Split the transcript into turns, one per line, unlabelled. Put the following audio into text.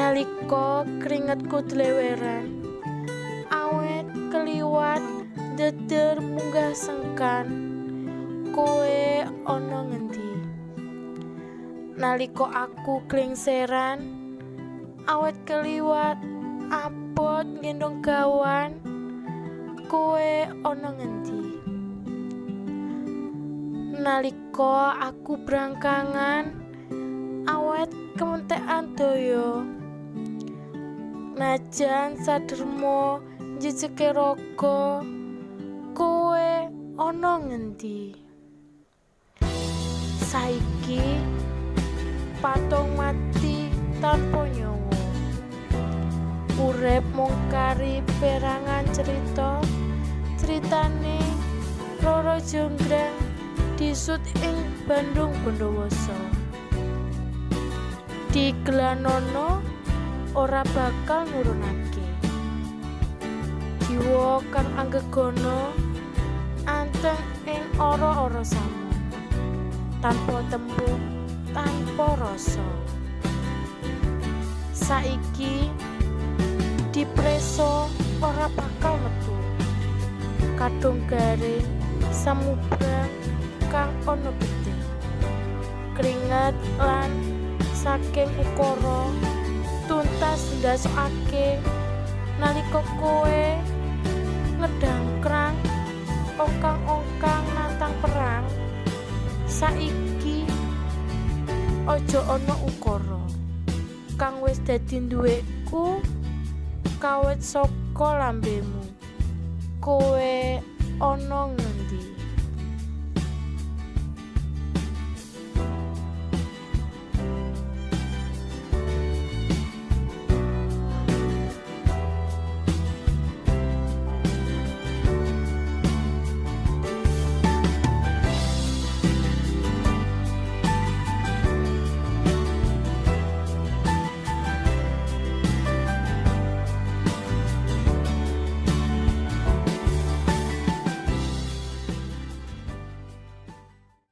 Nalika kringetku dleweran, awet keliwat ndeder munggah sengkan, kowe ana ngendi? Nalika aku klingseran, awet keliwat abot nggendong gawan, kowe ana ngendi? Nalika aku brangkangan, awet kementekan daya, najan saderma njejeke raga, kowe ana ngendi? Saiki patung mati tanpa nyawa, urip mung kari perangan cerita, critane Roro Jonggrang disut ing Bandung Bondowoso. Digelanana ora bakal nurunake jiwa kang anggegana anteng ing ora-ora samo, tanpa tembung, tanpa rasa. Saiki dipreso ora bakal metu, kadung garing samubrang kang ana getih, kringet lan saking ukara tuntas ndasokake nalika kowe ngedangkrang ongkang-ongkang nantang perang. Saiki aja ana ukara kang wis dadi nduweku kawit saka lambemu, kowe ana ngendi?